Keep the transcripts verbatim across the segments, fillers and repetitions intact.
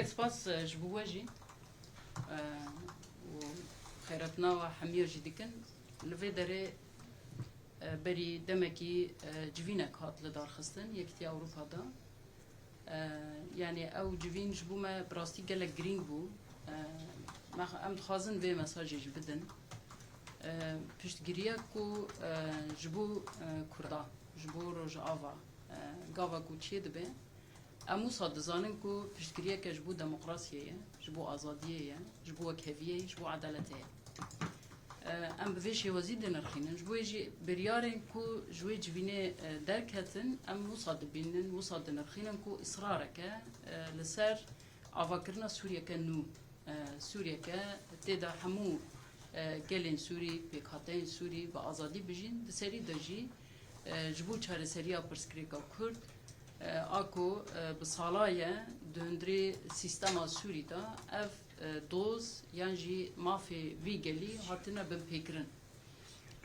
Spas e, ji bo we jî e, û xêretnawa hemiya jî dikin. Li vê derê e, berî demekî e, civînek hat lidarxistin Yekîtiya Ewropa de. E, yanî ew civîn ji bo me bi rastî gelek girîng bû. E, me, em dixwazin vê mesajê jî bidin. E, piştgiriyek ku e, ji bo e, Kurda, ji bo Rojava, e, gava ku çêdibe, em wisa dizanin ku piştgiriyeke ji bo demokrasiyê ye, ji bo azadiyê ye, ji bo wekheviyê ye, ji bo edaletê ye. E, em bi vê şêwazî dinirxînin. Ji bo wê jî biryarên ku ji wê civînê e, derketin, em wisa dibînin, wisa dinirxînin ku israreke e, li ser avakirina Sûriyeke nû, e, Sûriyeke tê de hemû e, gelên Sûrî, pêkhateyên Sûrî bi azadî bijîn, di serî de jî e, ji bo çareseriya pirsgirêka Kurd, e, a ku e, bi sala ye di hundirê sîstema Sûrî de ev e, doz yan jî mafê vî gelî hatine binpêkirin.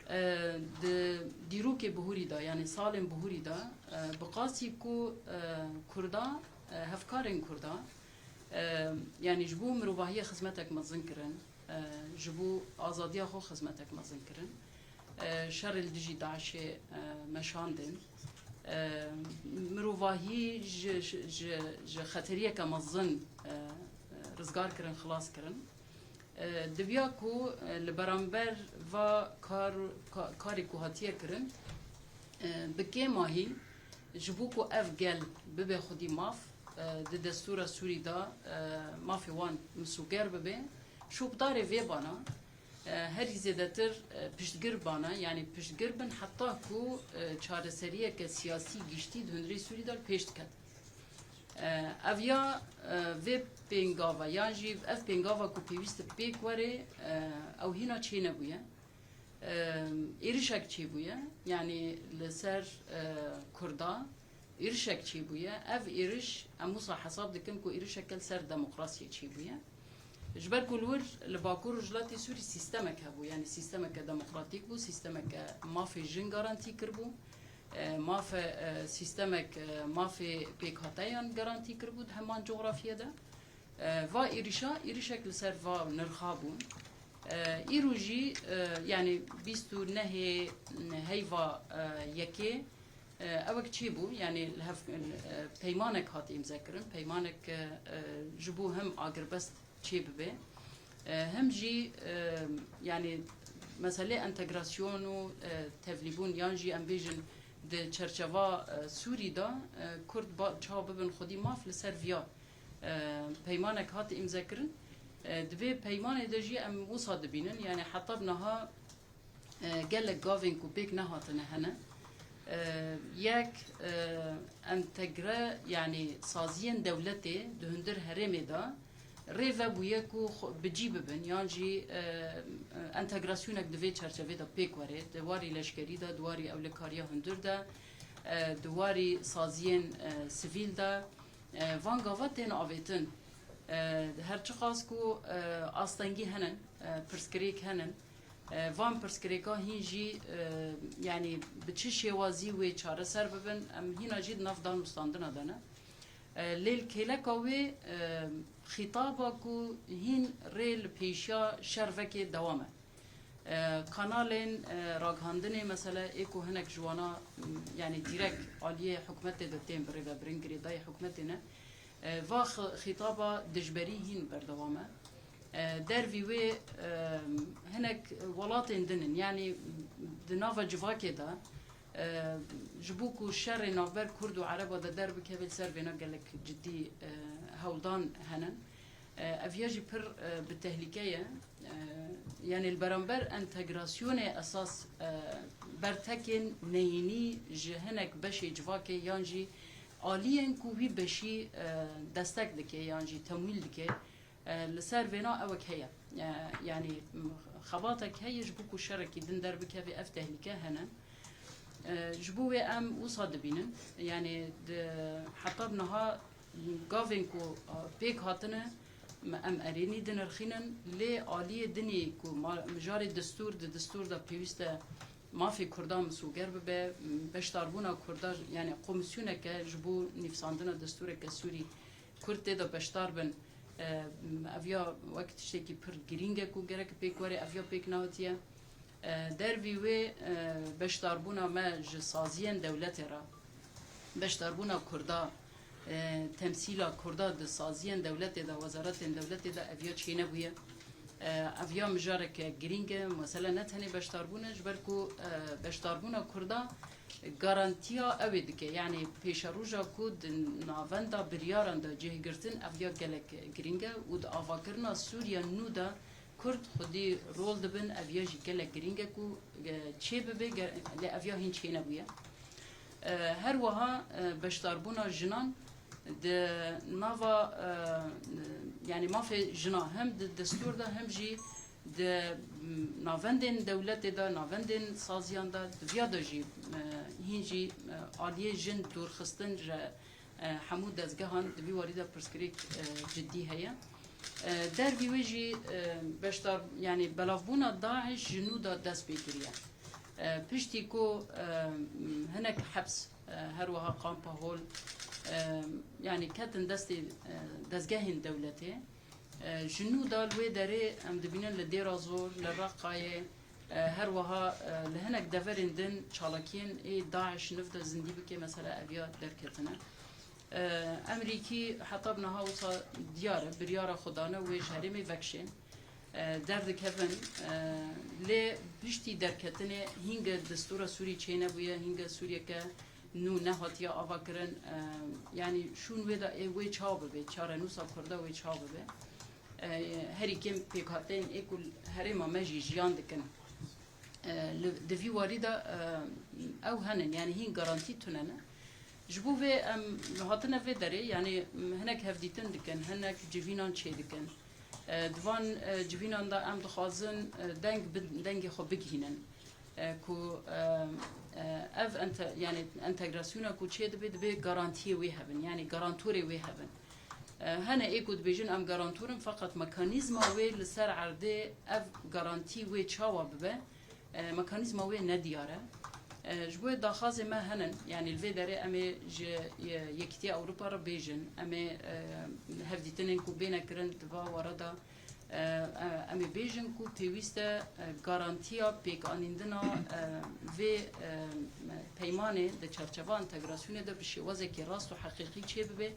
E, di dîrokê bihurî de, yanî salên bihurî de, e, bi qasî ku e, Kurda, e, hevkarên Kurda, e, yanî ji bo mirovahiyê xizmetek mezin kirin, e, ji bo azadiya xwe xizmetek mezin kirin. E, şerê li dijî DAIŞê e, meşandin. E, mirovahî ji, ji, ji, ji xeteriyeke mezin e, e, rizgar kirin, xilas kirin. E, diviya ku e, li beramber va kar, ka, karê ku hatiye kirin, e, bi kêmahî ji bo ku ev gel bibe xwedî maf, e, di destûra Sûrî de e, mafê wan misûger bibe, şopdarê vê bana, e, herî zêdetir e, piştgir bana, yanî piştgir bin heta ku e, çareseriyeke siyasî giştî di hundirê Sûrî de li pêş diket. E, ev ya e, vê pêngava, yan jî ev pêngava ku pêwîst e pêk were, e, ew hîna çênebûye. E, êrişek çêbûye, yanî li ser e, Kurda êrişek çêbûye. Ev êriş, em wisa hesab dikin ku êrişeke li ser demokrasiyê çêbûye. Ji ber ku li wir li Bakur Rojhilatê Sûrî sîstemek hebû, yanî sîstemeke demokratîk bû, sîstemeke mafê jin garantî kiribû, e, mafe, e, sîstemek e, mafê pêkhateyan garantî kiribû di heman cografiyê de. E, va êrişa, êrişek li ser va nirxa bû. E, îro jî, e, yanî bîst û nehê heyva e, yekê, e, ewek çêbû, yanî li hev, e, peymanek hat îmze kirin, peymanek e, e, ji bo him agirbest çê bibe, e, him jî e, yanî meselê entegrasyon û e, tevlîbûn yan jî em bêjin di çerçeva e, Sûrî de e, Kurd ba, çawa bibin xwedî maf li ser viya e, peymanek hat îmze kirin. E, di vê peymanê de jî em wisa dibînin, yanî heta bi niha e, gelek gavên ku pêk nehatine hene. E, yek, e, entegre, yanî saziyên dewletê di hundir herêmê de rê vebûye ku xwe bi cî bibin, yan jî e, entegrasyonek di vê çerçevê de pêk were, di warî leşkerî de, di warî ewlekariya hundir de, e, di warî saziyên e, sivîl de, e, van gava tên avêtin. E, her çiqas ku e, astengî henin, e, pirsgirêk henin, e, van pirsgirêka hîn jî e, yanî bi çi şêwazî wê çareser bibin, em hîna jî di nav danûstandina de ne. E, lê li kêleka wê e, xîtaba ku hîn rê li pêşiya şer veke dewam e. E, kanalên e, ragihandinê, mesela, ê ku hinek ji wana, m, yanî dîrek aliyê hikûmetê de tên birêvebirin, girêdayî hikûmetê ne, e, va xi-, xîtaba dijberî hîn berdewam e. E, dervî wê e, hinek welatên din in, yanî di nava civakê de, e, ji bo ku şerê navber Kurd û Ereba de derbikeve, li ser vêna gelek cidî e, hewldan henin. E, ev ya jî pir e, bi tehlîke ye. E, yanî li beramber entegrasyonê esas e, bertekên neyînî ji hinek beşê civakê yan jî aliyên ku wî beşî e, destek dike yan jî temwîl dike, e, li ser vêna ewek heye. E, yanî, m, xebatek heye ji bo ku şerekî din derbikeve, ev tehlîke hene. E, ji bo wê em wisa dibînin, yanî di, heta bi niha gavên ku, e, pêk hatine, em erênî dinirxînin, lê aliyê dinê ku ma-, mijarê destûr, di destûr de pêwîst e mafê Kurdan misûger bibe, beşdarbûna Kurda, yanî komîsyoneke ji bo nivîsandina destûreke Sûrî Kurd tê de beşdar bin, E, ev ya wek tiştekî pir girîng e ku gerek pêk were, ev ya pêk nehatiye. E, dervî wê, e, beşdarbûna me ji saziyên dewletê re, beşdarbûna Kurda, e, temsîla Kurda di saziyên dewletê de, wezaretên dewletê de ev ya çênebûye. E, ev ya mijareke girîng e, mesele ne tenê beşdarbûn e, ji ber ku, e, beşdarbûna Kurda garantiya ew ê dike. Yanî pêşeroja ku di navenda biryaran de cih girtin, ev ya gelek girîng e û di avakirina Sûriya nû de Kurd xwedî rol dibin, ev ya jî gelek girîng e ku, e, çê bibe, ge-, lê ev ya hîn çênebûye. E, her wiha, e, beşdarbûna jinan di nava, e, yanî mafê jina hem di destûr de hem jî di, m, navendên dewletê de, navendên saziyan de, di viya de jî, e, hîn jî, e, aliyê jin dûrxistin ji, e, hemû dezgehan di vî warî de pirsgirêk, e, cidî heye. E, dervî wê jî, e, beşdar, yanî belavbûna DAIŞ ji nû de dest pê kiriye. E, piştî ku, e, hinek heps, e, her wiha kampa hol, e, yanî ketin destê, e, dezgehên dewletê, e, ji nû de li wê derê em dibînin li Dêra Zor, li Reqayê, e, her wiha, e, li hinek deverên din çalakiyên ê DAIŞ niv de zindî bike, mesela ev ya derketine. E, Emerîkî heta bi niha wisa diyar e, biryara xwe dane wê ji herêmê vekişên. E, derdikevin, e, lê piştî derketinê hînge destûra Sûrî çênebûye, hînge Sûriyeke nû nehatiye avakirin. E, yanî şûn wê de ê wê çawa bibe, çarenûsa Kurda wê çawa bibe. E, herî kêm pêkhateyên ê ku herêma me jî jiyan dikin. E, li, di vî warî de, e, ew henin, yanî hîn garantî tune ne. Ji bo vê em hatine vê derê, yanî, m, hinek hevdîtin dikin, hinek civînan çêdikin. E, di van, e, civînan de em dixwazin, e, deng bi, dengê xwe bigihînin. E, ku, e, e, ev ente-, yanî entegrasyona ku çêdibe, dibe garantiyê wê hebin, yanî garantorê wê hebin. E, hene ê ku dibêjin em garantor in, feqet mekanîzma wê li ser erdê ev garantî wê çawa bibe, e, mekanîzma wê nediyar e. E, ji bo daxazê me henin, yanî li vê derê em ê ji, e, Yekîtiya Ewropa re bêjin, em ê, e, hevdîtinên ku bêne kirin di va were de, e, e, em ê bêjin ku pêwîst e, e, garantiya pêkanîndina, e, vê, e, peymanê di çarçeva entegrasyonê de bi şêwazekî rast û heqîqî çêbibe.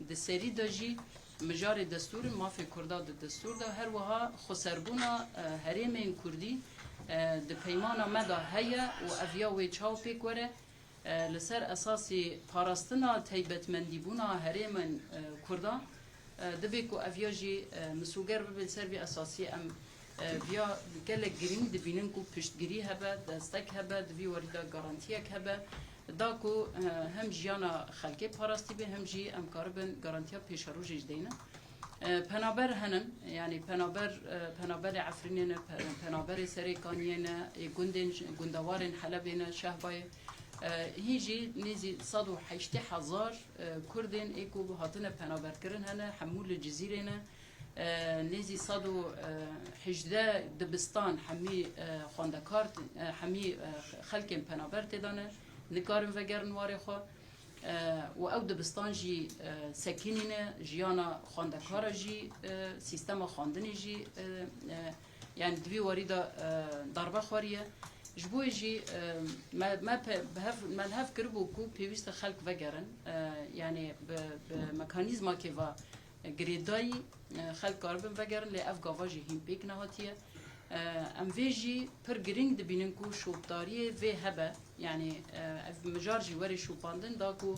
Di serî de jî mijarê destûr in, mafê Kurda di destûr de, her wiha xweserbûna, e, herêmên Kurdî, e, di peymana me de heye û ev ya wê çawa pêk were, e, li ser esasî parastina taybetmendîbûna herêmên, e, Kurda, e, divê ku ev ya jî, e, misoger bibe. Li ser vî esasî em, e, viya gelek girîng dibînin ku piştgirî hebe, destek hebe, di vî warî de garantiyek hebe. Da ku, e, hem jiyana xelkê parastî be, hem jî em karibin garantiya pêşerojê ji deyne. E, penaber henin, yanî penaber, e, penaberê Efrînê ne, pe-, penaberê Serêkaniyê ne, ê gundên, gundewarên Helebê ne, Şehbayê. E, hîn jî nêzî sed û heştê hezar, e, Kurdên ê ku hatine penaberkirin hene, hemû li Cizîrê ne. E, nêzî sed û hejdeh dibistan hemî, e, xwendekar, e, hemî, e, xelkên penaber tê de ne, nikarin vegerin warê xwe. E, û ew dibistan jî, e, sekinîne, jiyana xwendekara jî, e, sîstema xwendinê jî, e, e, yanî di vî warî de, e, darbe xwariye. Ji bo jî, e, me, me pe-, bi hev, me li hev kiribû ku pêwîst e xelk vegerin, e, yanî bi, bi mekanîzmakê ve girêdayî, e, xelk karibin vegerin, lê ev gava jî hîn pêk nehatiye. E, em vê jî pir girîng dibînin ku şopdariyê vê hebe, yanî, e, ev mijar jî were şopandin, da ku,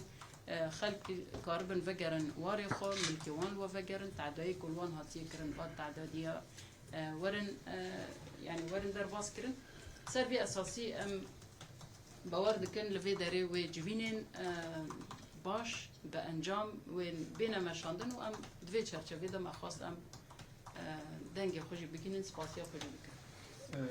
e, xelk karibin vegerin warê xwe, milkê wan li we vegerin, tedayê ku li wan hatiye kirin, va tedadiya, e, werin, e, yanî werin derbas kirin. Ser vê esasî em bawer dikin li vê derê wê civînên, e, baş bi encam wê bêne meşandin û em di vê çerçevê de me xwest em, e, dengê xwe jî bigihînin, spasiya xwe jî bikin.